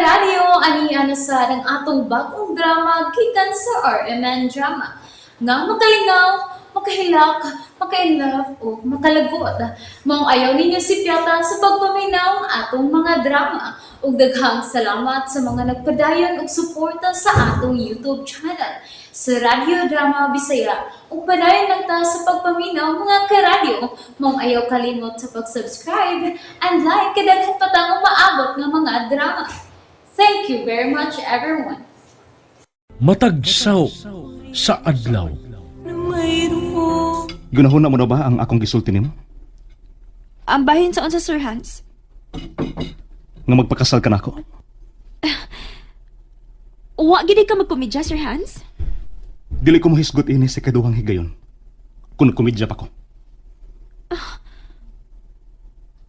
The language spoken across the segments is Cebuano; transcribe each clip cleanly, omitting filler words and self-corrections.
karadyo, ani na sa ang atong bagong drama gikan sa RMN Drama. Nga makalingaw, makahilak, maka-inlove o makalagot. Maong ayaw ninyo sipyata sa pagpaminaw ang atong mga drama. Ug daghang salamat sa mga nagpadayon og suporta sa atong YouTube channel sa Radyo Drama Bisaya. Ug padayon lang ta sa pagpaminaw, mga karadyo. Maong ayaw kalimot sa pag-subscribe and like kay daghan pa tang umaabot nga mga drama. Thank you very much, everyone. Matag saw sa adlaw. Gunahuna mo na ba ang akong gisulti nimo? Ang bahin sa unsa, Sir Hans? Nga magpakasal ka nako. Wa gid ka magkomedya, Sir Hans? Dili ko mohisgot ini sa kaduhang higayon. Kun komedya pa ko.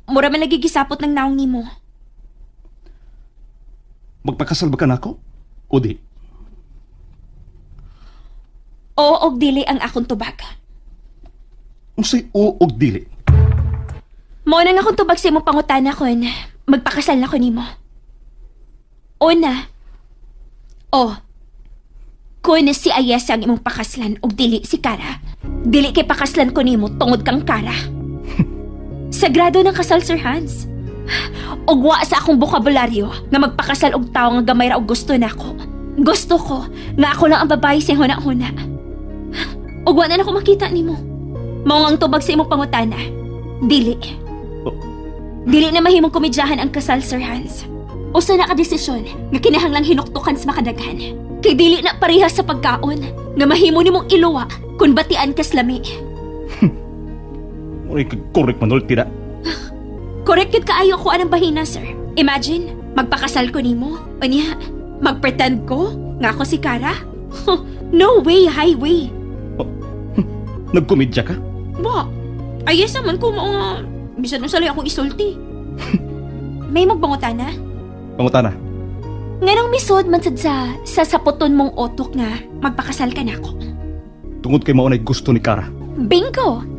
Mura man lagi gisapot ng naong nimo. Magpakasal ba ka nako? O di? Oo og dili ang akong tubag. Unsay o og dili? Mao nang akong tubag sa imong pangutana kon magpakasal na ko nimo. Una. O. Kun si Ayesa ang imong pakaslan og dili si Kara. Dili kay pakaslan ko nimo tungod kang Kara. Sagrado ng kasal, Sir Hans. Og wa sa akong bokabularyo nga magpakasal og tawo nga gamay ra og gusto nako. Gusto ko nga ako lang ang babae sa huna-huna. Og wa na nako makita nimo. Mao nga ang tubag sa imong pangutana. Dili. Dili na mahimong komedyahan ang kasal, Sir Hans. Usa na ka desisyon nga kinahanglang hinuktukan sa makadaghan. Kay dili na parehas sa pagkaon nga mahimo nimong iluwa kun batian kas lami. Uy, correct manol tira. Correct gyud kaayo ko anang bahina, sir. Imagine, magpakasal ko nimo. Unya, magpretend ko nga ako si Kara. No way, highway. Nagkomedya ka? Ba? Ay, yes naman ko mao nga bisan unsa lang akong isulti. May magbangutana? Pangutana. Nganong misod man sad sa saputon mong otok nga magpakasal ka nako. Tungod kay mao nay gusto ni Kara. Bingo!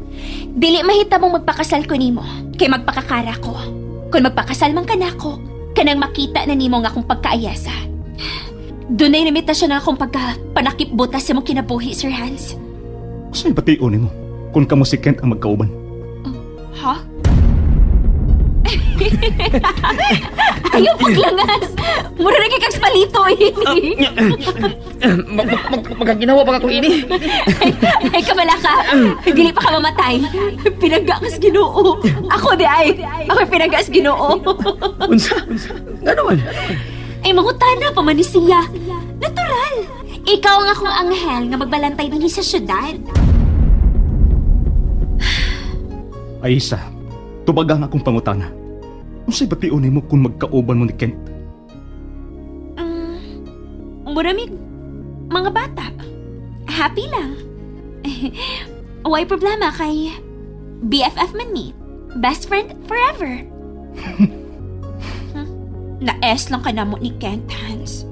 Dili mahita mong magpakasal ko nimo kay magpakakara ko. Kung magpakasal man ka nako, kanang makita na nimo nga akong pagkaayasa. Dunay limitasyon na akong pagka panakip butas sa mong kinabuhi, Sir Hans. Unsay bation nimo kung kamo si Kent ang magkauban? Ha? Ayaw paglangas! Mura na kay kag palito eh. Magaginawa pa ka ko ini. Ay, kamala ka. Dili pa ka mamatay. Pinanggakas Ginoo. Ako di ay. Ako pinanggakas Ginoo. Unsa? Nga naman? Ay, mangutana pa man ni siya. Natural. Ikaw ang akong anghel nga magbalantay dinhi sa syudad. Aysa, tubaga ang akong pangutana. Unsay bation nimo kung magkauban mo ni Kent? Muramig, mga bata. Happy lang. Way problema kay BFF man mi. Best friend forever. Na-S lang ka na mo ni Kent, Hans.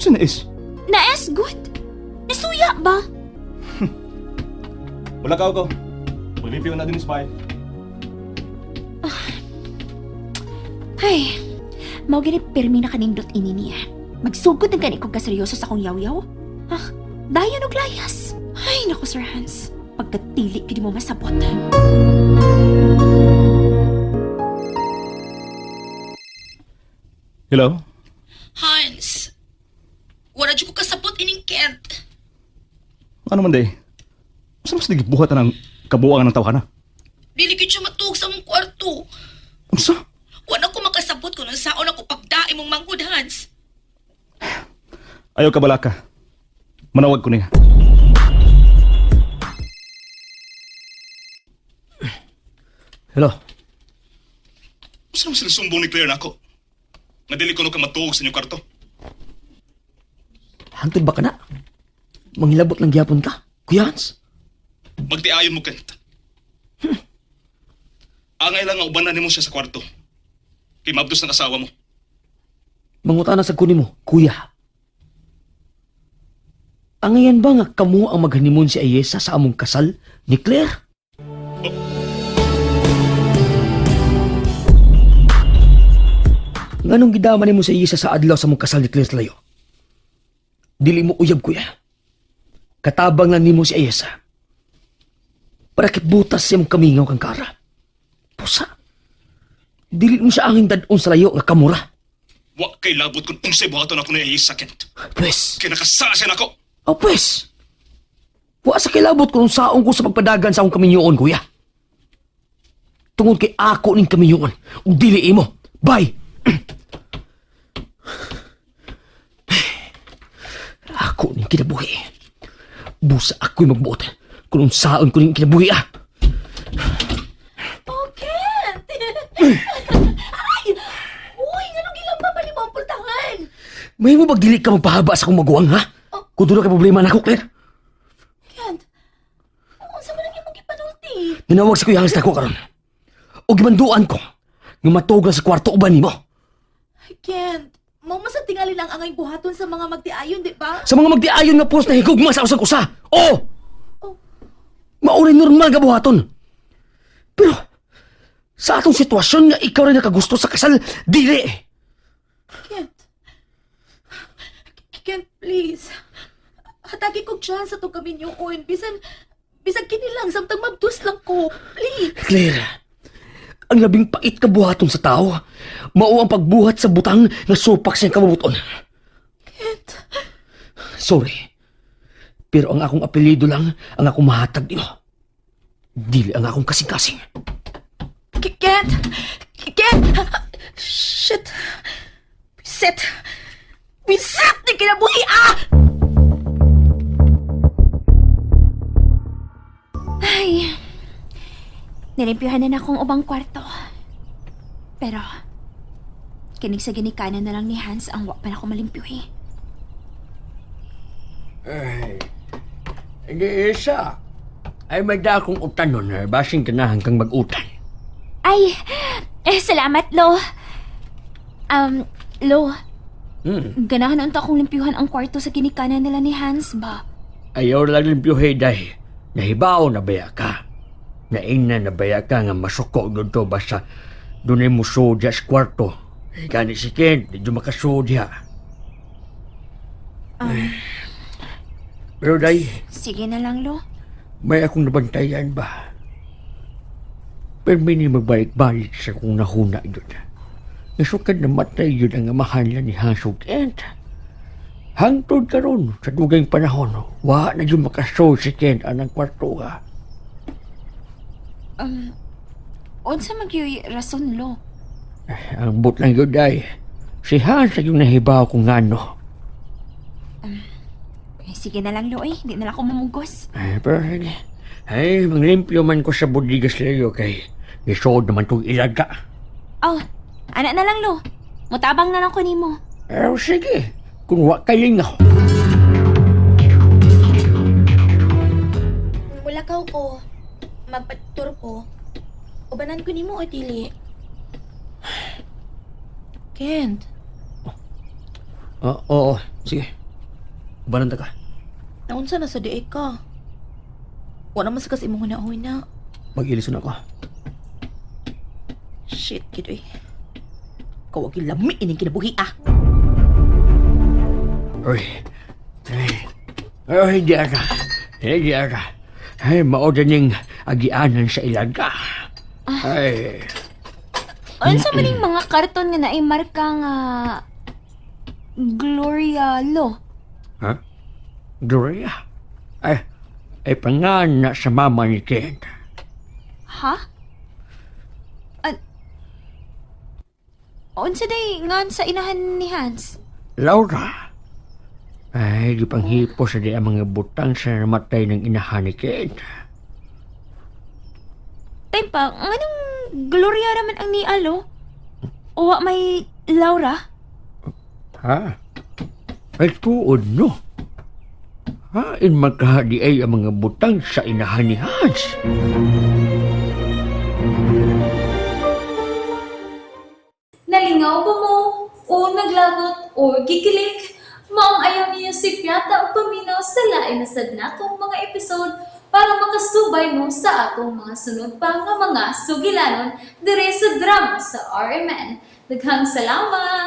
Unsa na is? Na-S good. Nasuya ba? Wala ka ko. Maglimpyo na din spy. Ay, mao gani pirmi na kanindot ini niya. Magsugod ang gani kong kaseryoso sa akong yaw-yaw. Ah, dayon og layas. Ay, naku, Sir Hans. Pagkatili, gid mo masabot. Hello? Hans, wala jud ko kasabot ining Kent. Ano man day? Unsa mas nagibuhat ang kabuangan ng tawhana? Dili gyud siya matuog sa among kwarto. Unsa? Wala ko makasabot kung unsaon ako pagdae mong manghud, Hans. Ayaw ka balaka. Manawag ko niya. Hello. Unsa man sila sumbong ni Claire nako? Nga dili ko no ka matuog sa inyong kwarto. Hantod ba ka na? Manghilabot lang gyapon ka. Kuya Hans. Magtiayon mo, Kent. Angay lang nga ubanan nimo siya sa kwarto. Kay mabdos ng asawa mo. Mangutana sa kunin mo, kuya. Angayan ba nga kamo ang maghanimon si Ayesa sa among kasal ni Claire? Nganong gidama nimo sa isa sa adlaw sa mong kasal ni Claire sa layo? Dili mo uyab, kuya. Katabang lang nimo si Ayesa. Para kibutas sa imong kamingaw kang Kara. Pusa. Dili mo siya angin dadon sa layo nga kamura. Wa kay labot kung unsay buhaton ako ni Ayesa, Kent. Pwes. Kay nakasala siya nako. Oh, pwes. Wa sa kilabot kung saong ko sa pagpadagan sa akong kaminyoon, kuya. Tungod kay ako ning kaminyoon, ug dili imo. Bye! Ako ning kinabuhi. Busa ako'y magbuot kung unsaon ko ning kinabuhi, ah. Oh, Kent! Ay! Uy, nganong gilamba pa nimo ang pultahan? May mo bag dili ka magpahaba sa akong maguwang, ha? Kung doon ka problema nako, Claire. Kent, unsa man ang imong gipanulti? Nanawag si Kuya Hans nako karon. O gimanduan ko nga matug lang sa kwarto uban nimo. Kent, mao man sa tingali lang angay buhaton sa mga magtiayon, di ba? Sa mga magdiayon nga post na higugma sa usag usa. Oo! Oh. Maunay normal nga buhaton. Pero sa atong sitwasyon nga ikaw rin nakagusto sa kasal, dili. Kent. Kent, please. Hatagi kog chance atong kaminyoon. Bisan kini lang, samtang mabdus lang ko. Please. Claire, ang labing pait ka buhaton sa tao, mao ang pagbuhat sa butang nga supak siyang kabubuton. Kent. Sorry. Pero ang akong apelyido lang ang akong mahatag nimo. Dili ang akong kasing-kasing. Kent! Kent! Shit! Set! Wiset ni kinabuhi ah! Ay, nilimpyuhan na na akong ubang kwarto. Pero, kinig sa ginikanan na lang ni Hans ang wa pa na ako malimpyuhi. Hindi, Isa. Ay, may da akong utanon. Eh. Basing ganahan kang mag-utan. Ay, eh, salamat, Lo. Lo, ganahan unta akong limpyuhan ang kwarto sa ginikanan nila ni Hans ba? Ayaw lang limpyuhe, day. Nahibaw na baya ka. Naingna na baya ka nga masuko doon to basta doon ay musudya sa kwarto. Eh, gani si Ken, di makasudya. Pero day, Sige na lang, Lo. may akong nabantayan ba? Pero may magbalik-balik sa kung nahuna yun. Nasukad na matay yun ang amahan niya ni Hans ug Kent. Hangtod karon sa dugayng panahon, wa na yun makasod si Kent anang kwarto ka. Unsa magyuy rason, Lo? Ang but lang yun ay, si Hans ang yung nahibaw kung ngano. Eh, sige na lang, Lo, eh. Hindi na lang ako mamugos. Ay, pero sige. Ay, manglimpyo man ko sa budigas layo kay gisod naman kong ilaga. Oh, ana na lang, Lo. Mutabang na lang ko nimo. Pero sige, kung wa kalingaw. Mulakaw ko. Magpatur ko. Ubanan ko nimo o dili. Kent, Oo, oo, sige. Ubanan ta ka. naunsa na sa diay ka? Wala man sa kas imong na. Mag-ilison ako. Shit, gid oy. Kawag lami ining kinabuhi ah. Uy. Ay. Ay, di ata. Ay, di ata. Ay, mao ning agianan sa ilaga. Ay, Unsa man ning mga karton nga naay marka nga Gloria Lo? ha? Gloria? Ay, ay pangana sa mama ni Ken. Ha? An Unsa day ngan sa inahan ni Hans? Laura. Ay, di panghipo sa di ang mga butang sa namatay ng inahan ni Ken. Time pa, nganong Gloria raman ang ni Alo? O wa may Laura? Ha? Ay, tuod no. Hain magkahadi ay ang mga butang sa inahan ni Hans. Nalingaw ba mo? O naglagot o gikilig? Maong ayaw niyo si Piata o paminaw sa lain na sad natong mga episode para makasubay mo sa atong mga sunod pa nga mga sugilanon dire sa drama sa RMN. Daghang salamat!